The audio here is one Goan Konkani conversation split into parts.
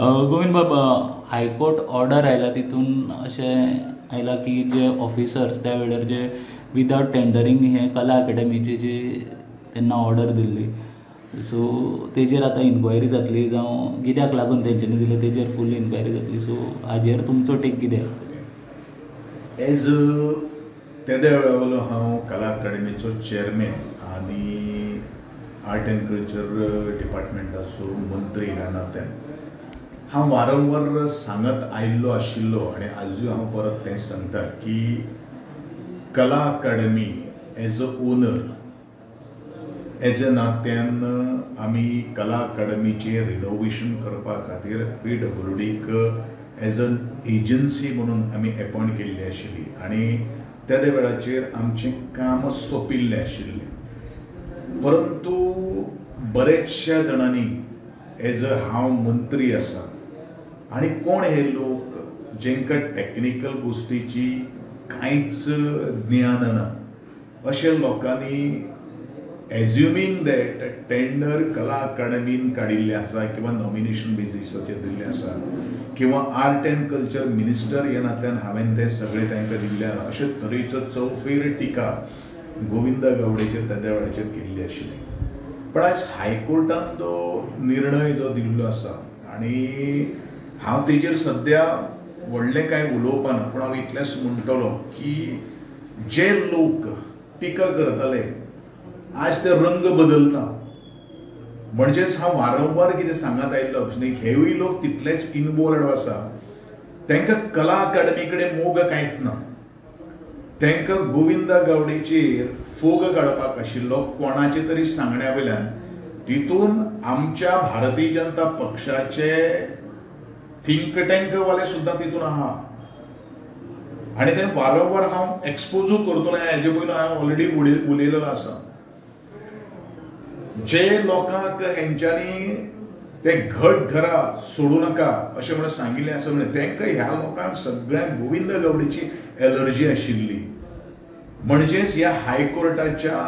गोविंद बाब, हायकोर्ट ऑर्डर आयला तितून अशें आयलां की जे ऑफिसर्स त्या वेळार जे विदावट टेंडरींग हे कला अकादमीची जी तेन्ना ऑर्डर दिल्ली, सो तेजेर आतां इन्क्वायरी जातली, जावं कित्याक लागून तेंच्यांनी दिलें तेजेर फूल इन्क्वायरी जातली. सो हाजेर तुमचो टेक कितें? एज तेद्या वेळा वयलो हांव कला अकादमीचो चेअरमॅन आनी आर्ट एंड कल्चर डिपार्टमेंटाचो मंत्री ह्या नात्यान हांव वारंवार सांगत आयिल्लो आशिल्लो आनी आजूय हांव परत तेंच सांगता की Kala Akademi as a owner as a नात्यान आमी कला अकादमीचें रिनोवेशन करपा खातीर पी डब्ल्यू डीक एज अन एजन्सी म्हणून आमी एपॉयंट केल्ली आशिल्ली आनी तेदे वेळाचेर आमचें काम सोंपिल्लें आशिल्लें. परंतु बरेचश्या जाणांनी एज अ हांव मंत्री आसा आनी कोण हे लोक जेंकां टॅक्निकल गोश्टीची कांयच ज्ञान ना अशे लोकांनी एज्युमींग that tender कला अकादमीन काडिल्लें आसा किंवा नॉमिनेशन बेजीसाचेर दिल्लें आसा किंवा आर्ट एंड कल्चर मिनिस्टर ह्या नात्यान हांवें तें सगळें तांकां दिल्लें आसा अशे तरेचो चौफेर टिका गोविंद गावडेचेर तेद्या वेळाचेर केल्ली आशिल्ली. पण आयज हायकोर्टान जो निर्णय जो दिल्लो आसा आनी हांव तेजेर सद्या व्हडलें कांय उलोवपाना, पूण हांव इतलेंच म्हणटलो की जे लोक टिका करताले आज ते रंग बदलता. म्हणजेच हांव वारंवार कितें सांगत आयिल्लो हेवूय लोक तितलेच इनवॉल्वड आसा. तांकां कला अकादमी कडेन मोग कांयच ना, तांकां गोविंदा गावडेचेर फोग काडपाक आशिल्लो कोणाचे तरी सांगण्या वयल्यान. तितून आमच्या भारतीय जनता पक्षाचे थिंक टँक वाले सुद्दां तितून आहा आनी ते वारंवार हांव एक्सपोजूय करतलो. हेजे पयलू हांवें ऑलरेडी उलयलेलो आसा. जे लोकांक हेंच्यांनी ते घट धरा सोडूं नाका अशें म्हणून सांगिल्लें आसा म्हणून तांकां ह्या लोकांक सगळ्यांक गोविंद गावडेची एलर्जी आशिल्ली. म्हणजेच ह्या हायकोर्टाच्या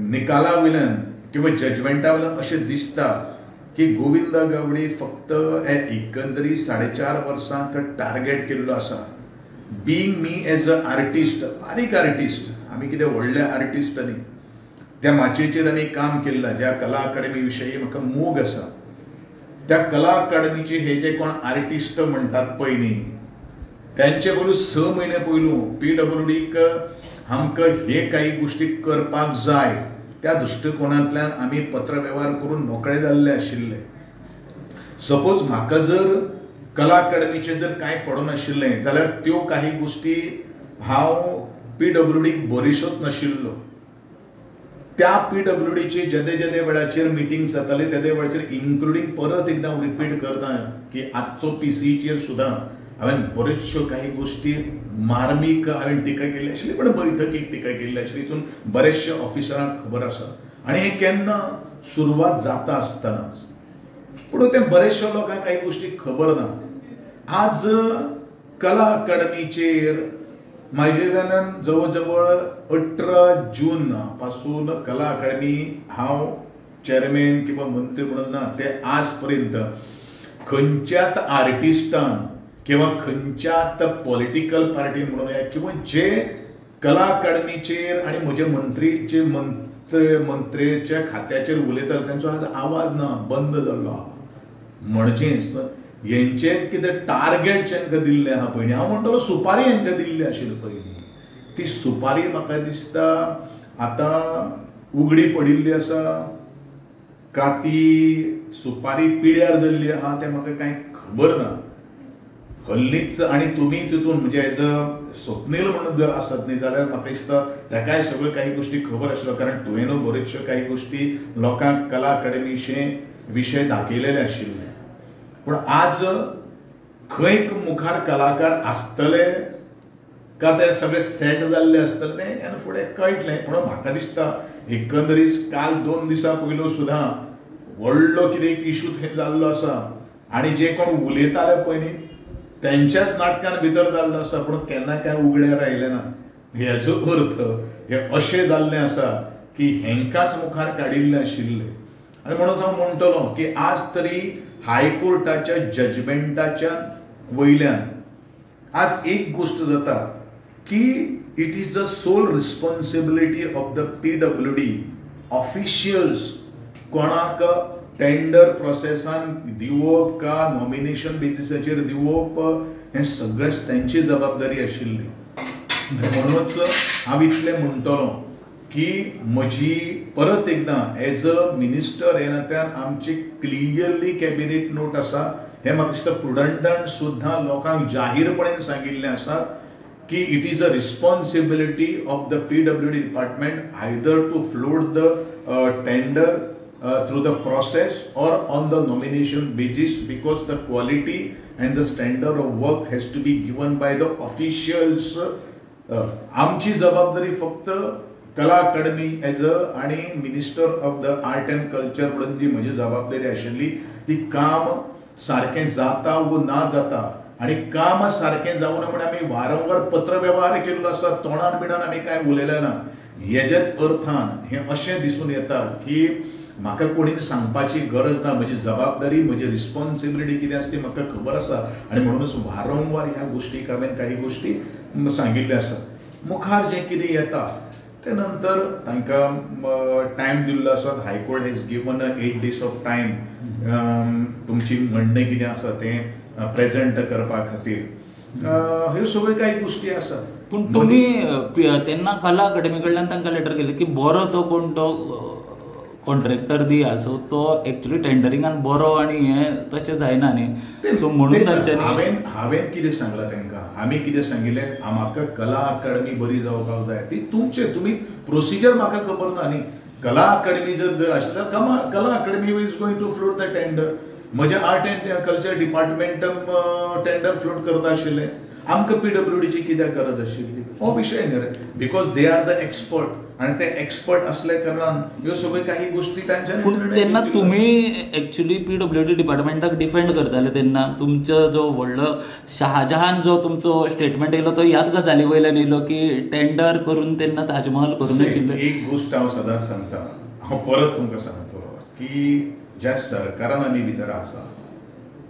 निकाला वयल्यान किंवा जजमेंटा वयल्यान अशें दिसता की गोविंद गावडे फक्त हे एकंदरीत 4.5 वर्सांक टार्गेट केल्लो आसा. Being me as a artist, बारीक आर्टिस्ट, आमी कितें व्हडले आर्टिस्ट न्ही, त्या माचयेचेर आमी काम केल्लां. ज्या कला अकादमी विशयी म्हाका मोग आसा त्या कला अकादमीचे हे जे कोण आर्टिस्ट म्हणटात पळय न्ही त्यांचे बरोबर 6 म्हयने पयलू पी डब्ल्यू डीक आमकां हे काही गोश्टी करपाक जाय त्या दृश्टिकोणांतल्यान आमी पत्रवेव्हार करून मोकळे जाल्ले आशिल्ले. सपोज म्हाका जर कला अकादमीचें जर कांय पडनाशिल्लें जाल्यार त्यो काही गोश्टी हांव पी डब्ल्यू डीक बरेशोच नाशिल्लो. त्या पी डब्ल्यू डीचे जेदे जेदे वेळाचेर मिटींग जाताले तेदे वेळाचेर इन्क्लुडींग परत एकदां हांव रिपीट करता की आजचो पी सीचेर सुद्दां हांवें बऱ्योचश्यो काही गोश्टी मार्मीक हांवें टिका केल्ली आशिल्ली, पण बैठकीक टिका केल्ली आशिल्ली. हितून बरेचशे ऑफिसरांक खबर आसा आनी हें केन्ना सुरवात जाता आसतनाच, पूण तें बरेचशे लोकांक काही गोश्टी खबर ना. आज कला अकादमीचेर म्हाजे वेल्यान जवळ जवळ 18 जून पासून कला अकादमी हांव चेअरमॅन किंवा मंत्री म्हणून ना ते आज पर्यंत खंयच्याच आर्टिस्टान किंवा खंयच्याच पॉलिटिकल पार्टीन म्हणून किंवा जे कला अकादमीचेर आनी म्हजे मंत्रीचे मंत्रेच्या खात्याचेर उलयताले तांचो आज आवाज ना, बंद जाल्लो आहा. म्हणजेच हेंचे कितें टार्गेट तांकां दिल्लें आहा पयलीं, हांव म्हणटलो सुपारी हेंकां दिल्ली आशिल्ली पयलीं, ती सुपारी म्हाका दिसता आतां उगडी पडिल्ली आसा का ती सुपारी पिड्यार जाल्ली आहा तें म्हाका कांय खबर ना. हल्लीच आनी तुमी तितून म्हणजे एज अ स्वप्नील म्हणून जर आसत न्ही जाल्यार म्हाका दिसता ताकाय सगळ्यो काही गोश्टी खबर आशिल्ल्यो, कारण तुवेंनूय बऱ्योचश्यो काही गोश्टी लोकांक कला अकादमीचे विशय दाखयलेले आशिल्ले. पूण आज खंय मुखार कलाकार आसतले का ते सगळे सेट जाल्ले आसतले तें ह्यान फुडें कळटलें. पूण म्हाका दिसता एकंदरीत काल 2 दिसां पयलू सुद्दां व्हडलो कितें एक इशू थंय जाल्लो आसा आनी जे कोण उलयताले पळय न्ही तेंच्याच नाटकान भितर जाल्लो आसा, पूण केन्ना कांय उगड्यार आयलें ना. हेजो अर्थ हें अशें जाल्लें आसा की हेंकांच मुखार काडिल्लें आशिल्लें. आनी म्हणून हांव म्हणटलो की आज तरी हायकोर्टाच्या जजमेंटाच्या वयल्यान आज एक गोश्ट जाता की it is the sole responsibility of the PWD officials कोणाक टेंडर प्रोसेसान दिवप का नॉमिनेशन बेसिसाचेर दिवप हें सगळेंच तेंची जबाबदारी आशिल्ली. म्हणूनच हांव इतलें म्हणटलो की म्हजी परत एकदां एज अ मिनिस्टर हे नात्यान आमची क्लियरली कॅबिनेट नोट आसा, हें म्हाका दिसता प्रुडंटान सुद्दां लोकांक जाहीरपणान सांगिल्लें आसा की it is a responsibility of the PWD department either to float the tender through the process or on the nomination basis, because the quality and the standard of work has to be given by the officials. आमची जबाबदारी फक्त कला अकादमी एज अ आनी minister of the art and culture म्हणून जी म्हजी जबाबदारी आशिल्ली ती काम सारकें जाता वो ना जाता आनी काम सारकें जावना म्हण आमी वारंवार पत्रवेव्हार केल्लो आसा, तोंडान बिणान आमी कांय उलयलें ना. हेज्याच अर्थान हें अशें दिसून येता की म्हाका कोणी सांगपाची गरज ना, म्हजी जबाबदारी म्हजी रिस्पॉन्सिबिलिटी कितें आसा ती म्हाका खबर आसा आनी म्हणूनच वारंवार ह्या गोश्टीक हांवें काही गोश्टी सांगिल्ल्यो आसात. मुखार जें कितें येता ते नंतर तांकां टायम दिल्लो आसा. High court has given 8 days of time तुमची म्हणणें कितें आसा तें प्रेजेंट करपा खातीर. ह्यो सगळ्यो कांय गोश्टी आसात. पूण तुमी तेन्ना कला अकादमी कडल्यान तांकां लेटर केलें की बरो तो कोण तो कॉन्ट्रॅक्टर दिया, सो तो एक्चुअली टेंडरिंगान बरो आनी हें तशें जायना न्ही, सो म्हणून तांच्यांनी हांवें कितें सांगलां तांकां, आमी कितें सांगिल्लें, म्हाका कला अकादमी बरी जावपाक जाय ती तुमचे तुमी प्रोसिजर म्हाका खबर ना न्ही. कला अकादमी जर जर आशिल्ली जाल्यार Kala Akademi is going to float the tender. म्हजें art and culture department tender float करता आशिल्लें, आमकां पीडब्ल्यूडीची कित्याक गरज आशिल्ली हो विशय न्ही रे, because they are the expert आनी ते एक्सपर्ट असल्या कारणान ह्यो सगळ्यो काही गोष्टी तांच्यानी. पूण तेन्ना तुमी एक्चुअली पीडब्ल्यूडी डिपार्टमेंटाक डिफेंड करताले तेन्ना तुमचो जो व्हडलो शाहजहान जो तुमचो स्टेटमेंट येयलो तो ह्याच गजाली वयल्यान येयलो की टेंडर करून तेन्ना ताजमहल करून आशिल्ले. एक गोश्ट हांव सदांच सांगता, हांव परत तुमकां सांगतलो की ज्या सरकारान आमी भितर आसा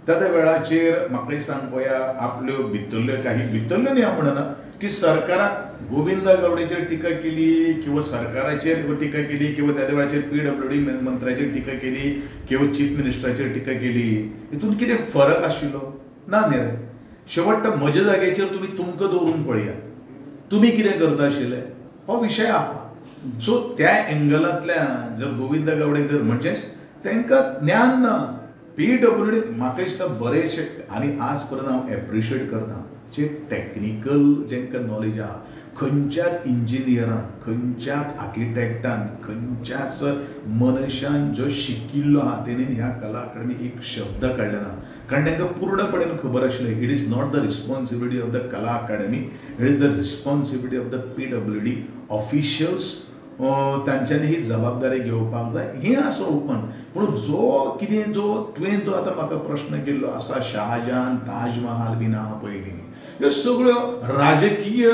त्या त्या वेळाचेर म्हाका सांग पळया आपल्यो भितरल्यो काही भितरल्यो न्ही हांव म्हणना की सरकाराक गोविंद गावडेचेर टिका केली किंवा सरकाराचेर टिका केली किंवा त्या वेळाचेर पीडब्ल्यूडी मंत्र्याचेर टिका केली किंवा चीफ मिनिस्टराचेर टिका केली, हितून कितें फरक आशिल्लो ना न्ही रे. शेवट म्हज्या जाग्याचेर तुमी तुमकां दवरून पळयात तुमी कितें करता आशिल्ले हो विशय आहा. सो त्या एंगलांतल्यान जर गोविंद गावडे जर म्हणजेच तांकां ज्ञान ना पीडब्ल्यूडी म्हाका दिसता बरेचशे आनी आज पर्यंत हांव एप्रिशिएट करता जे टॅक्निकल जेंकां नॉलेज आहा, खंयच्याच इंजिनियरान खंयच्याच आर्किटेक्टान खंयच्याच मनशान जो शिकिल्लो आहा तेणेन ह्या कला अकादमी एक शब्द काडले ना, कारण तांकां पूर्णपणान खबर आशिल्लें it is not the responsibility of the Kala Akademi, it is the responsibility of the PWD officials. तांच्यांनी ही जबाबदारी घेवपाक जाय हें आसा ओपन. पूण जो कितें जो तुवें जो आतां म्हाका प्रश्न केल्लो आसा शाहजहान ताजमहाल बीन आहा पयलीं, ह्यो सगळ्यो राजकीय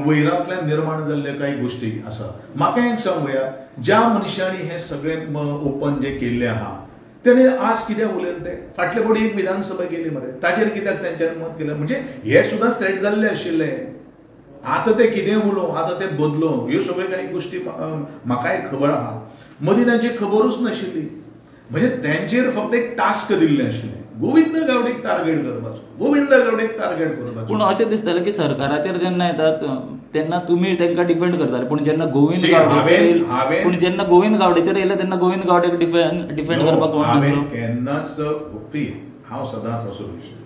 वैरांतल्यान निर्माण जाल्ल्यो कांय गोश्टी आसा. म्हाका एक सांगुया, ज्या मनशांनी हें सगळें ओपन जें केल्लें आहा तेणें आज कित्याक उलयलें तें फाटले फावटी एक विधानसभा केली मरे ताजेर कित्याक तेंच्यांनी मत केलें, म्हणजे हें सुद्दां सेट जाल्लें आशिल्लें. आतां ते कितें उलोवं आतां ते बदलूं ह्यो सगळ्यो कांय गोश्टी म्हाकाय खबर आहा, मदीं तांची खबरूच नाशिल्ली. म्हणजे तेंचेर फक्त एक टास्क दिल्लें आशिल्लें गोविंद गावडेक टार्गेट करपाचो, गोविंद गावडेक टार्गेट करपाचो. पूण अशें दिसतालें की सरकाराचेर जेन्ना येतात तेन्ना तुमी तांकां डिफेंड करताले, पूण जेन्ना गोविंद गावडेचेर पूण जेन्ना गोविंद गावडेचेर येयले तेन्ना गोविंद गावडेक डिफेंड करपाक कोण हांवें केन्नाच हांव सदांच असो विशय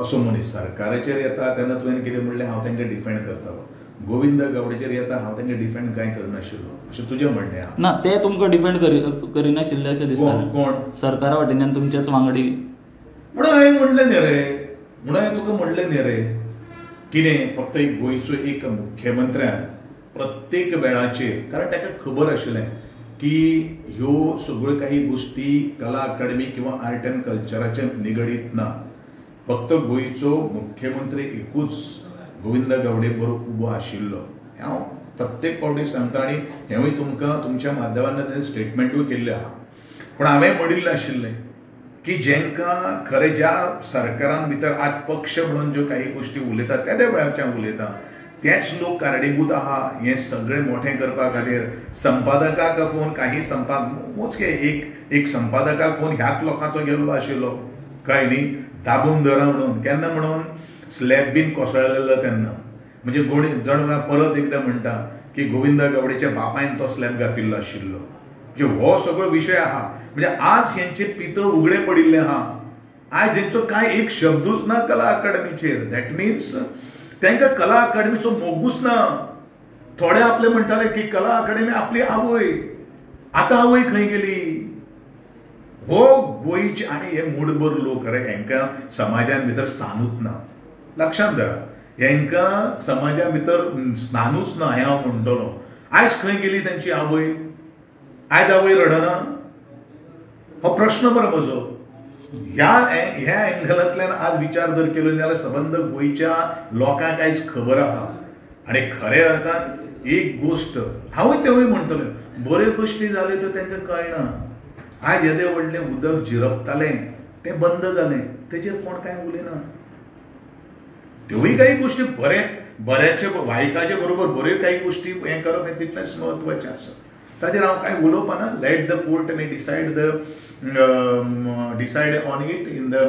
असो मनीस सरकाराचेर येता तेन्ना तुवें कितें म्हणलें हांव तांकां डिफेंड करतालो, गोविंद गावडेचेर येता हांव तांकां डिफेंड कांय करनाशिल्लो अशें तुजें म्हणणें आहा. ना ते तुमकां डिफेंड करिनाशिल्ले अशें दिसता. कोण सरकारा वटेच्यान तुमच्याच वांगडी म्हणून हांवें म्हणलें न्ही रे, म्हणून हांवें तुका म्हणलें न्ही रे कितें फक्त एक गोंयचो एक मुख्यमंत्र्यान प्रत्येक वेळाचेर, कारण ताका खबर आशिल्लें की ह्यो सगळ्यो काही गोश्टी कला अकादमी किंवा आर्ट अँड कल्चराचे निगडीत ना, फक्त गोंयचो मुख्यमंत्री एकूच गोविंद गावडे बरोबर उबो आशिल्लो हांव प्रत्येक फावटी सांगता आनी हेंवूय तुमकां तुमच्या माध्यमांतल्यान तें स्टेटमेंटूय केल्लें आहा. पूण हांवें म्हणिल्लें आशिल्लें की जेंकां खरें ज्या सरकारान भितर आज पक्ष म्हणून ज्यो काही गोश्टी उलयतात त्या त्या वेळाच्यान उलयता तेच लोक कारणीभूत आहा हें सगळें मोठें करपा खातीर. संपादकाक फोन काही मोजके एक संपादकाक फोन ह्याच लोकांचो गेल्लो आशिल्लो, कळ्ळें न्ही, दाबून धरा म्हणून. केन्ना म्हणून स्लॅब बीन कोसळलेलो तेन्ना, म्हणजे गोणी जण परत एकदां म्हणटा की गोविंद गावडेच्या बापायन तो स्लॅब घातिल्लो आशिल्लो. म्हणजे हो सगळो विशय आहा. म्हणजे आज हेंचे पितळ उगडे पडिल्ले आहा, आयज हेंचो कांय एक शब्दूच ना कला अकादमीचेर. That means तांकां कला अकादमीचो मोगूच ना. थोडे आपले म्हणटाले की कला अकादमी आपली आवय, आतां आवय खंय गेली? हो गोंयचे आनी हे मुडबर लोक रे, हेंकां समाजान भितर स्थानूच ना. लक्षांत धरा, हेंकां समाजा भितर स्थानूच ना हें हांव म्हणटलो. आयज खंय गेली तेंची आवय? आयज आवय रडना? हो प्रश्न बरो म्हजो. ह्या ह्या एंगलांतल्यान आज विचार जर केलो जाल्यार सबंद गोंयच्या लोकांक आयज खबर आहा. आनी खऱ्या अर्थान एक गोश्ट हांवूय तेवूय म्हणटलें, बऱ्यो गोश्टी जाल्यो त्यो तांकां कळना. आयज येदें व्हडलें उदक झिरपतालें तें बंद जालें, तेजेर कोण कांय उलयना. त्योय काही गोश्टी बरे बऱ्याचे वायटाचे बरोबर बऱ्यो काही गोश्टी हें करप हें तितलेंच म्हत्वाचें आसा. ताजेर हांव कांय उलोवपाना. Let the court may decide the decide on it in the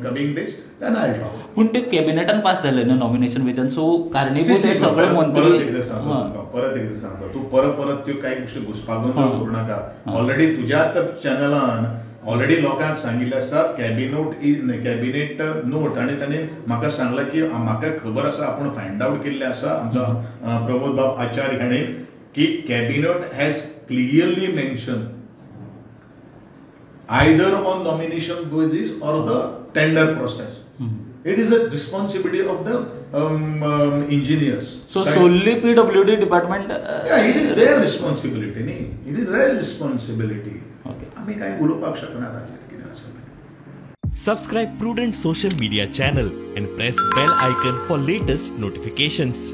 coming days, then I talk. पूण ते कॅबिनेटान पास जालें न्हू नॉमिनेशन वेच्यान, सो कारणीभूत हे सगळे मंत्री. परत एकदां सांगता, तूं परत परत त्यो कांय गोश्टी घुसपागोंदळ करूं नाका. ऑलरेडी तुज्याच चॅनलान ऑलरेडी लोकांक सांगिल्लें आसा कॅबिनेट नोट, आनी ताणें म्हाका सांगलां की म्हाका खबर आसा, आपूण फायंड आवट केल्लें आसा आमचो प्रमोद बाब आचार्य हाणें की cabinet has clearly mention either on nomination basis or the tender process. It is a responsibility of the engineers. So solely PWD department? Yeah, it is their responsibility. Nahi? It is their responsibility. Okay. आमी काय उलोवपाक शकना ताचेर कितें आसा. Subscribe Prudent Social Media channel and press bell icon for latest notifications.